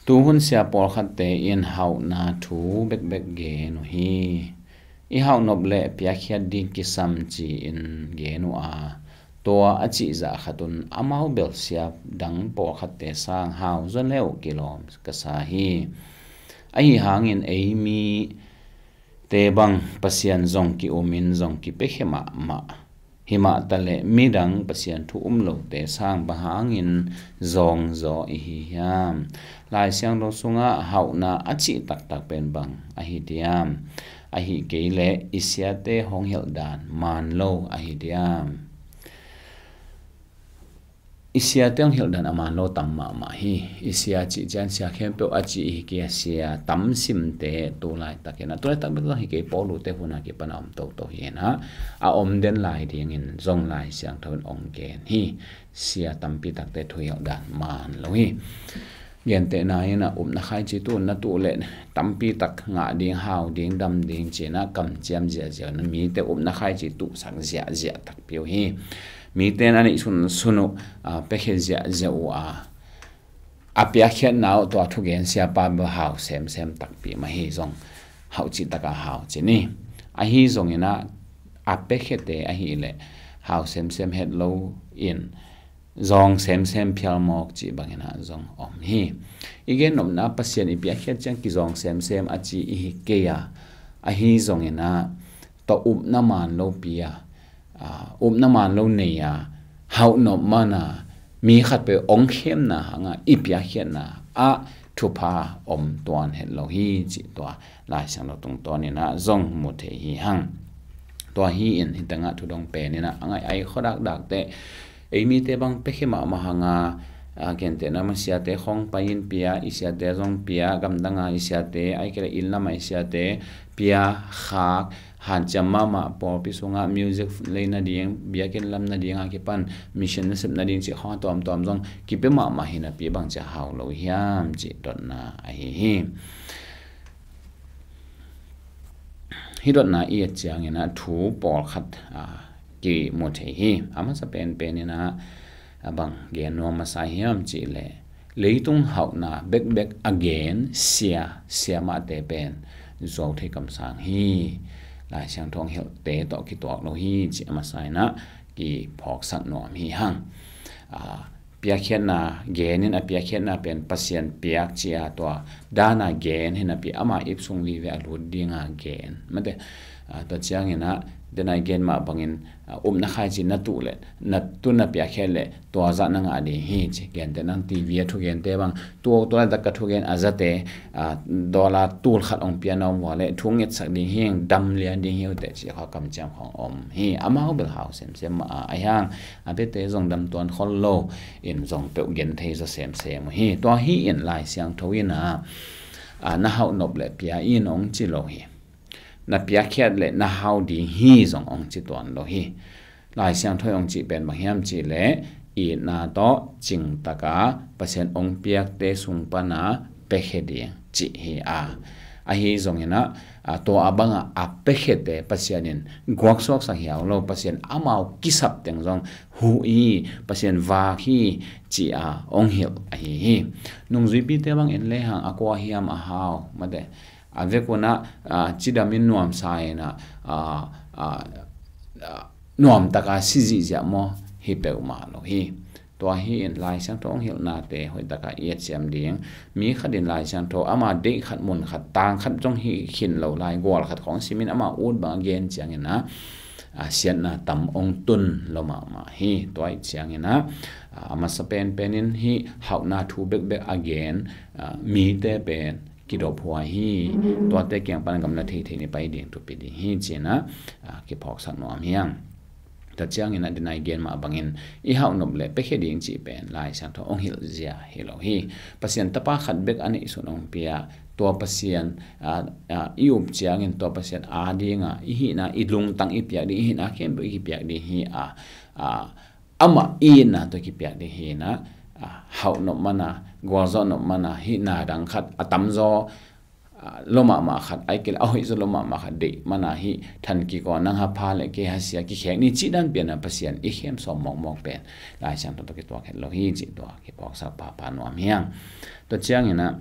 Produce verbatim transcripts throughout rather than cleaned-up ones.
Tuhun sia pawlkhatte in hauhna thu bekbek gen uh hi. I hauhnop le piakkhiat ding kisam ci-in gen uh a, tua a cihzah khat un amau bel sia dang pawlkhatte sang hau zaw leuh kilawm ka sa hi. Ahi hangin ei mi te bang Pasian zong ki-umin zong kipiakhia mahmah. Himah taleh midang Pasian thu um lote sang bang hangin zawngzaw i hi hiam? Lai Siangtho sungah hauhna a cih taktak pen bang ahi diam? Ahi kei leh i siate hong hilh dan maan lo ahi diam? I siate hong hilh dan a maan lo tam mahmah hi. I sia cih ciang sia khempeuh a cih hi kei a, sia tam simte tu laitakin a, tu laitak bek zong hi kei, Paul ute hun a kipan a om toto hi a, a om den lai dingin zong Lai Siangtho in ong gen hi. Sia tampi takte thu hilh dan maan lo hi. Gentehna in a, upna khaici tuhna tuh leh tampi tak ngah ding, hau ding, dam ding ci-in a kamciam ziahziah na, mite upna khaici tuhsak ziahziah takpi uh hi. Mite in a neih sunsun uh a, piakhia ziahziah uh a, a piakkhiatna uh tua thugen siapa bel hau semsem takpi mah hi. Zong hauh cih taka hau ci ni. Ahi zongin a, a piakkhiate ahih leh hau semsem het lo in zawng semsem phial mawk cih bangin a zong om hi. I gennopna Pasian i piakkhiat ciang kizawng semsem a ci i hi kei a, ahi zongin a, tua upna maan lopi a, a, upna maan lo nei a, hauhnop man a, mi khatpeuh ong khemna hang a i piakkhiatna ah thupha om tuan het lo hi cih tua Lai Siangtho tungtawnin a zong mu thei hi hang. Tua hi in, hi tengah thudong penin a, a ngaih ai khuadakdak teh, ei mite bang piakhia mahmah hang a, a, gentehna mah siate khong pai-in pia, i siate zong pia, gamdang a i siate, ahih kei leh inn lam a i siate pia khak, hanciam mahmah pawlpi sungah music lei nading, biakinn lam nading a kipan mission nasep nading cih khong a tuamtuam zong kipia mahmah hi napi bang ci a hau lo hiam cih dotna ahi hi. Hih dotna i et ciangin a thu pawlkhat, a, kimu thei hi. A masa penpen in a, a bang gen nuam masa hiam cih leh, leitung hauhna bekbek a gen sia, siamahte pen zuau thei kamsang hi. Lai Siangtho hong hilhte tawh kituak lo hi cih a masa in a kiphawksak nuam hi hang. A, piakkhiatna gen in a, piakkhiatna pen Pasian piak ci a, tua dan a gen hi napi, ama ip sung vive a lut ding a gen. Mate, a, tua ciangin a, den a i gen mah bangin, a, upna khaici na tuh leh, na tuh na piakkhiat leh tua zah na ngah ding hi ci. Gentehna TV a thugente bang, tu, tua laitak ka thugen a zate, a, dollar tul khat ong pia na om uh leh thu ngetsak ding hi, dam lian ding hi uh teh cih kha kamciam khong om hi. Amau bel hau semsem mah a, ahi hang a biate zong dam tuan khol lo in zong peuh gen thei zaw semsem uh hi. Tua hi in Lai Siangtho in a, a, na hauhnop leh pia in ong ci lo hi. Na piakkhiat leh na hau ding hi zong ong ci tuan lo hi. Lai Siangtho ong cih pen bang hiam cih leh, itna tawh cingtaka Pasian ong piakte sung pana piakhia ding cih hi a. Ahi zongin a, a, tua a banga a piakhiate Pasian in guaksuaksak hiau lo, Pasian amau kisap teng zong huh hi, Pasian vak hi ci a ong hilh ahi hi. Nungzuipite bang en lehang a kua hiam a hau, mate, a vekun a, a, cidamin nuamsa in a, a, a, a, nuamtaka si zihziah maw, hi peuhmah lo hi. Tua hi in Lai Siangtho ong hilhnate hoihtaka i et siam ding. Mi khat in Lai Siangtho ama deih khat, mun khat, tang khat zong hi khin lo lai, gual khat khong simin ama ut bang a gen ciangin a, a, siatna tam ong tun lo mahmah hi. Tua ih ciangin a, a, a masa penpen in hih hauhna thu bekbek a gen, a, mite pen kidophuai hi. Tuate kiang pan gamla theithei ni pai ding, thupi ding hi ci-in a, a, kiphawksak nuam hi hang. Tua ciangin a, den a i gen mah bangin i hauhnop leh piakhia ding cih pen Lai Siangtho ong hilh zia hi lo hi. Pasian tapa khat bek a neih sun ong pia, tua Pasian, a, a, i up ciangin tua Pasian a dinga i hihna, i lungtang i piak ding, i hihna khempeuh i kipiak ding hi a, a, amah i itna tawh kipiak ding hi in a, a, hauhnop man a, gualzawhnop man a, hihna dang khat a tamzaw, a, lo mahmah khat, ahih kei leh a hoihzaw lo mahmah khat deih man a, hih than kiko, nang ha pha leh kei ha sia kikhek ni cih dan pian a Pasian i khem sawm mawkmawk pen Lai Siangtho tawh kituak het lo hi cih tua kiphawksak phapha nuam hi hang. Tua ciangin a,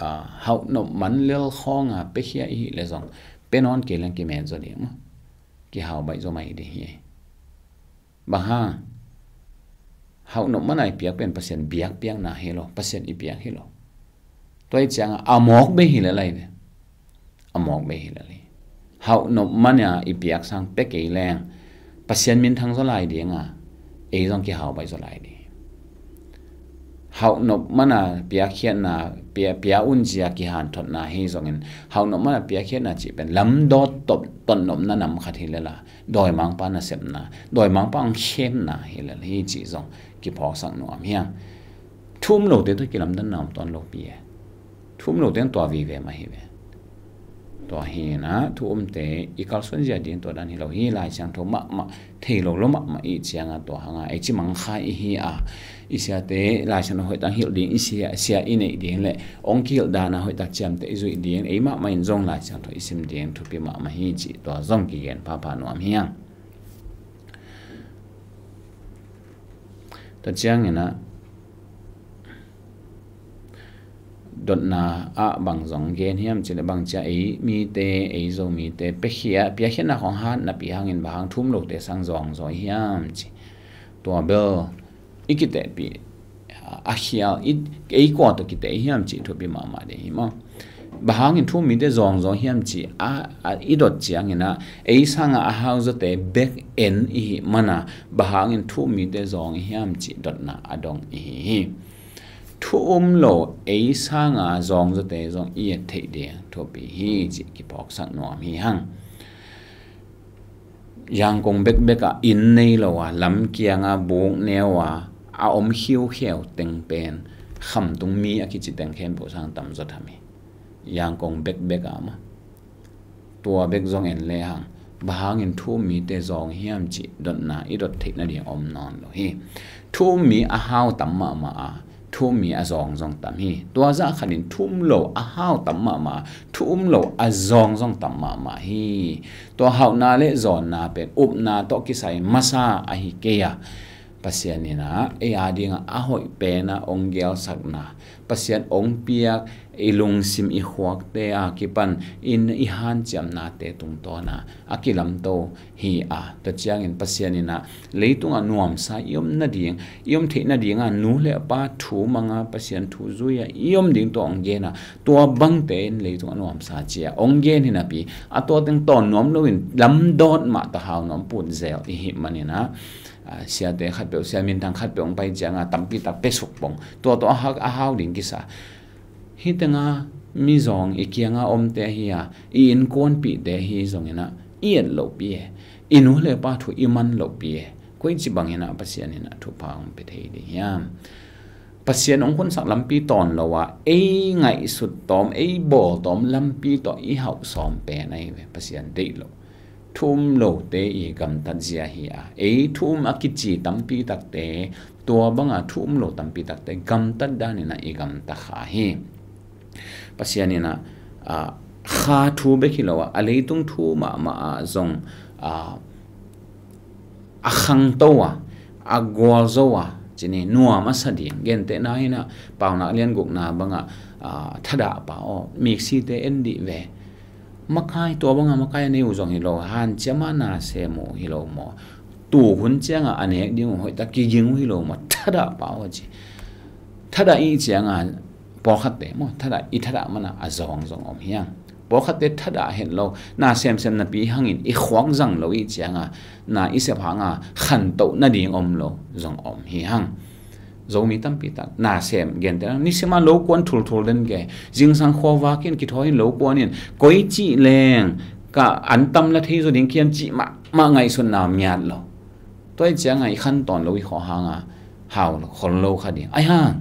a, hauh nop man lel khawng a piakhia i hih leh zong pia nawn kei leng kimen zaw ding maw. Kihau baih zaw mai ding hi. Bang hang? Hauh nop man a i piak pen Pasian biakpiakna hi lo, Pasian i piak hi lo. Tua hi ciang a, a mawk bei hi lel lai ve. A mawk bei hi lel hi. Hauh nop man a i piak sang pia kei leng Pasian minthang zaw lai ding a, ei zong kihau baih zaw lai ding. Hauh nop man a piakkhiatna, pia, pia un zia kihanthotna hi zongin, hauh nop man a piakkhiatna cih pen lamdawt tot, tot nopna nam khat hi lel a, dawimangpa nasepna, dawimangpa hong khemna hi lel hi cih zong kiphawksak nuam hi hang. Thu um lote tawh kilamdanna om tuan lo pi e. Thu um lote tua vive mah hi ve. Tua hi na, thu umte i kalsuan zia ding tua dan hi lo hi. Lai Siangtho mahmah thei lo lo mahmah i ciang a, tua hang a ei ci mangkha i hi a, i siate Lai Siangtho hoih tak hilh ding, i sia, sia i neih ding le hong kihilh dan a hoih tak ciamteh i zuih ding, ei mahmah in zong Lai Siangtho i sim ding thupi mahmah hi cih tua zong kigen phapha nuam hi hang. Tua ciangin a, dotna ah bang zong gen hiam cih leh, bang ci a, ei mite, ei Zomite piakhia, piakkhiatna khawng hat napi hangin bang hang thu um lote sang zawng zaw hiam ci. Tua bel i kitehpih a khial, i, ei kua tawh kiteh hiam cih thupi mahmah ding hi maw. Bang hangin thu um mite zawng zaw hiam cih a, a i dot ciangin a, ei sang a a hau zawte bek en i hih man a, bang hangin thu um mite zawng hiam cih dotna a dong i hi hi. Thu um lo ei sang a zawng zawte zong i et theih ding thupi hi cih kiphawksak nuam hi hang. Yangon bekbek ah inn nei lo a, lamkiang a buk neu a, a om khiukheu teng pen khamtung mi a kici teng khempeuh sang tamzaw tham hi. Yangon bekbek ah maw. Tua bek zong en lehang, bang hangin thu um mite zawng hiam cih dotna i dot theih nading om nawn lo hi. Thu um mi a hau tam mahmah a, thu um mi a zawng zong tam hi. Tua zah khatin thu um lo a hau tam mahmah a, thu um lo a zawng zong tam mahmah hi. Tua hauhna le zawnna pen upna tawh kisai masa ahi kei a, Pasian in a, ei a dingah a hoih pen a hong gelsakna, Pasian hong piak i lungsim i khuakte a kipan in i hanciamnate tungtawn a a kilamto hi a, tua ciangin Pasian in a, leitungah nuamsa i om nading, i om theih nading a, nu le pa thu mang a, Pasian thu zui a i om ding tua hong gen a, tua bangte in leitungah nuamsa ci a hong gen hi napi, a tua teng tawn nuam loin lamdawt mah tawh hau nuam put zel i hih manin a, a, siate khatpeuh, sia minthang khatpeuh hong pai ciang a tampi tak pia suk pong, tua tawh a hau, a hau ding kisa. Hih teng a mizawng i kiang a omte ahi a, i innkuanpihte ahi zongin a, i et lohpi e, i nu le pa thu i man lohpi e, koici bangin a Pasian in a thupha hong pia thei ding hiam? Pasian hong hunsak lampi tawn lo a, ei ngaihsut tawm, ei bawl tawm lampi tawh i hauh sawm pen ahi ve, Pasian deih loh. Thu um lote i gamtat zia hi a, ei thu um a kici tampi takte, tua bang a thu um lo tampi takte gamtat danin a i gamta kha hi. Pasian in a, a, kha thu bek hi lo a, a leitung thu mahmah ah zong, a, a khangto a, a gualzo a, ci ni, nuam a sa ding. Gentehna in a, Paunak lian gukna bang a, a, thadah pa aw, miksite en dih ve. Makai, tua bang a makai a nei uh zong hi lo, hanciam a na sem uh hi lo maw? Tu hun ciang a a nek ding uh hoih tak kiging uh hi lo maw? Thadah pa aw ci. Thadah i ciang a, pawlkhatte maw, thadah, i thadah man a a zawng zong om hi hang. Pawlkhatte thadah het lo, na semsem napi hangin i khuak zang lo i ciang a, na i sep hang a khantoh nading om lo zong om hi hang. Zomi tampi tak na sem, gentehna, nisim a lo kuan thulthul den ke, zingsang khuavak in kithawi in lo kuan in, koi cih leng ka an tam la thei zaw ding kiam cih mahmah ngaihsutna miat lo. Tua i ciang a i khan tawn lo i khawh hang a hau khol lo kha ding. Ahi hang,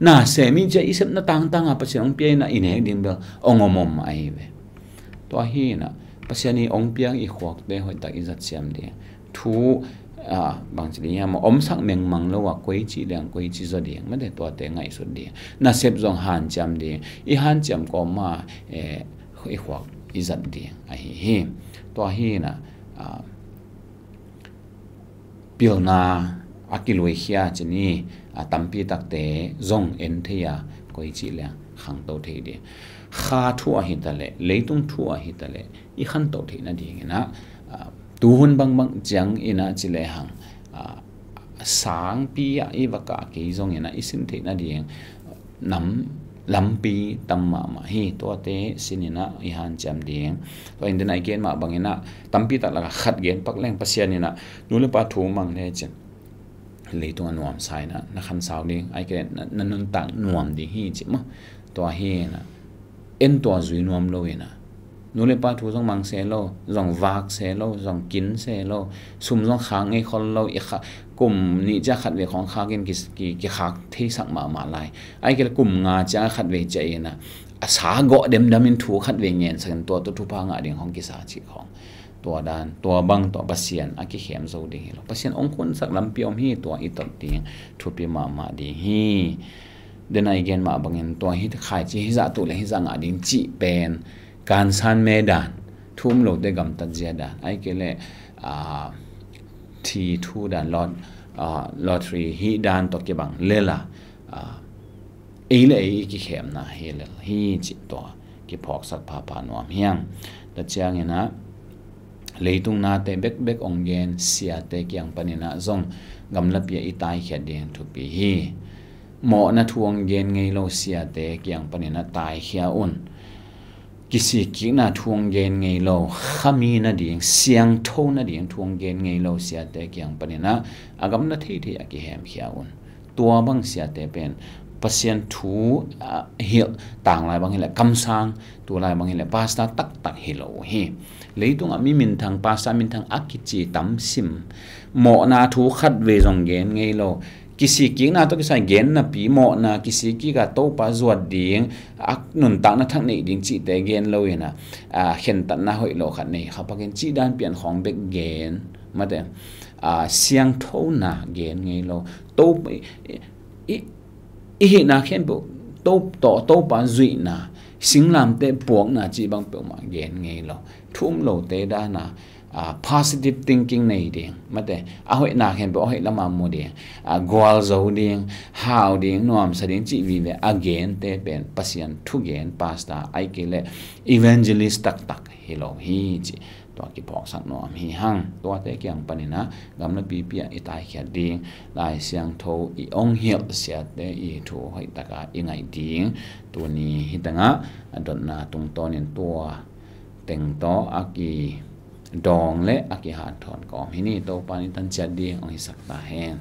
na sem i ciang i sepna tangtang a Pasian hong pia in a i nek ding bel hong om om ahi ve. Tua hi in a, Pasian i hong piak i khuakte hoih tak i zat siam ding. Thu, a, bang ci ding hiam, omsak mengmang lo a, koi cih leng koi ci zaw ding, mate tuate ngaihsut ding. Nasep zong hanciam ding. I hanciam kawm a, e, i khuak i zat ding ahi hi. Tua hi in a, a, pilna a kiluikhia ci ni, a, tampi takte zong en thei a, koi cih leng khangto thei ding. Kha thu ahi ta leh, leitung thu ahi ta leh, i khanto theih nadingin ah, ah, tuhun bangbang ciangin ah ci lehang, ah, sangpi ah i va kah kei zongin ah i sin theih nading nam lampi tam mahmah hi. Tuate sinin ah i hanciam ding. Tua in den a i gen mah bangin ah tampi tak lakah khat gen pak leng, Pasian in ah nu le pa thu mang le cin leitung a nuamsa in ah na khansau ding, ahih kei leh na, na nuntak nuam ding hi ci maw. Tua hi in ah, en tua zui nuam lo in ah, nu le pa thu zong mang se lo, zong vak se lo, zong kin se lo, sum zong khak ngei khol lo, i kha, kum nih ciang khat vei khawng khak in ki, ki, kikhak theisak mahmah lai. Ahih kei leh kum nga ciang khat vei ciah in ah, a sa gawh demdam in thu khat vei ngensak in tua tawh thupha ngah ding khawng kisa cih khawng. Tua dan, tua bang tawh Pasian a kikhem zo ding hi lo. Pasian hong khunsak lampi om hi, tua i tot ding thupi mahmah ding hi. Den a i gen mah bangin tua hi khaici, hih zah tuh le hih zah ngah ding cih pen kansan me dan, thu um lote gamtat zia dan, ahih kei leh, ah, thi thu dan, lot, ah, lottery hih dan tawh kibang lel a, ah, ei le ei i kikhemna hi lel hi cih tua kiphawksak phapha nuam hi hang. Tua ciangin ah leitung nate bekbek hong gen siate kiang panin ah zong gamlapi ah i taikhiat ding thupi hi. Mawhna thu hong gen ngei lo siate kiang panin ah taikhia un. Kisikkikna thu hong gen ngei lo, khami nading, siangtho nading thu hong gen ngei lo siate kiang panin ah a gamla theithei a kihemkhia un. Tua bang siate pen Pasian thu, ah, hilh, tanglai bang hi leh kamsang, tulai bang hi leh pastor taktak hi lo uh hi. Leitungah mi minthang, pastor minthang a kici tam sim. Mawhna thu khat vei zong gen ngei lo. Kisikkikna tawh kisai gen napi, mawhna kisikkik a Topa zuat ding, a nuntakna thak neih ding cihte gen lo in ah, ah, khentatna hoih lo khat nei kha pakin cih dan pian khawng bek gen, mate, ah, siangthona gen ngei lo. To, i, i, i hihna khempeuh, to, to, Topa zuihna, singlamteh puakna cih bang peuhmah gen ngei lo. Thu um lote dan a, ah, positive thinking nei ding, mate, a hoihna khempeuh a hoih lama mu ding, ah, gualzo ding, hau ding, nuamsa ding cih vive a gente pen Pasian thugen, pastor, ahih kei leh evangelist taktak hi lo hi cih tua kiphawksak nuam hi hang. Tuate kiang panin ah gamlapipi ah i taikhiat ding, Lai Siangtho i hong hilh siate i thu hoih taka i ngaih ding. Tuni hi tengah a dotna tungtawnin tua teng tawh a kidawng le a kihanthawn kawm hi ni. Topa in i tan ciat ding hong hisak ta hen.